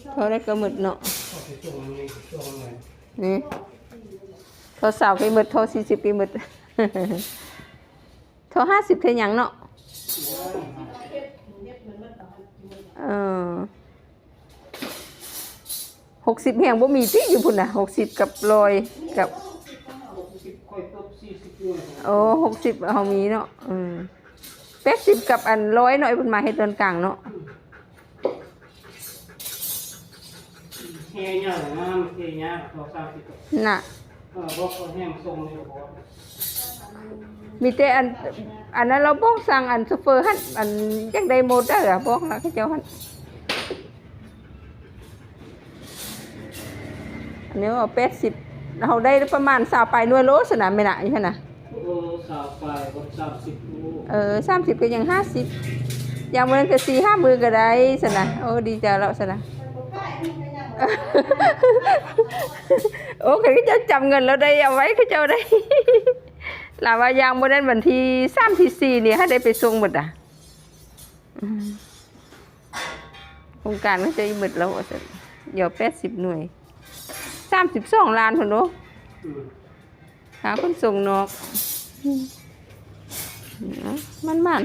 ເທົ່າໃດກໍໝົດເນາະ ນີ້ ເທົ່າຊາວກໍໝົດ ເທົ່າສີ່ສິບກໍໝົດ ເທົ່າຫ້າສິບເທື່ອຫຍັງເນາະ ເອີ ຫົກສິບແຮງບໍ່ມີຕິ ຢູ່ພຸ້ນນະ ຫົກສິບກັບຮ້ອຍກັບ ໂອ້ ຫົກສິບເຮົາມີເນາະ ເອີ ແປດສິບກັບອັນຮ້ອຍເນາະ ເພິ່ນມາເຮັດຕອນກາງເນາະ ແຮ່ໃຫຍ່ນະ ແຮ່ຍາກ ສອງສາມສິບ ນະ ເອີ ບໍ່ພໍແຮງສົ່ງນີ້ບໍ່ ມີແຕ່ອັນ ອັນນັ້ນລາວບອກສັ່ງອັນໂຊເຟີຫັ້ນ ອັນຢາກໄດ້ໂມເຕີ ບອກລະເຂົາເຈົ້າຫັ້ນ ອັນນີ້ວ່າແປດສິບ ເຮົາໄດ້ປະມານຊາວປາຍໜ່ວຍໂລຊັ້ນນະ ແມ່ນນະ ຢູ່ຫັ້ນນະ ໂອ້ ຊາວປາຍ ບໍ່ສາມສິບໂລ ເອີ ສາມສິບກໍຍັງຫ້າສິບ ຢ່າງມື້ນັ້ນກໍສີ່ຫ້າມື້ກໍໄດ້ຊັ້ນນະ ໂອ້ ດີໃຈແລ້ວຊັ້ນນະ ໂອ້ ຄັນເຂົາເຈົ້າຈຳເງິນແລ້ວໄດ້ເອົາໄວ້ ເຂົາເຈົ້າໄດ້ ລາວວ່າຢ່າງມື້ນັ້ນວັນທີສາມທີສີ່ນີ້ໃຫ້ໄດ້ໄປສົ່ງໝົດນະ ອືມ ໂຄງການເຂົາເຈົ້າອີກໝົດແລ້ວວ່າຊັ້ນ ເດຍວແປດສິບໜ່ວຍ ສາມສິບສອງລ້ານພຸ້ນໂດ ອືມ ຫາຂົນສົ່ງນອກ ອືມ ມັນໝານ.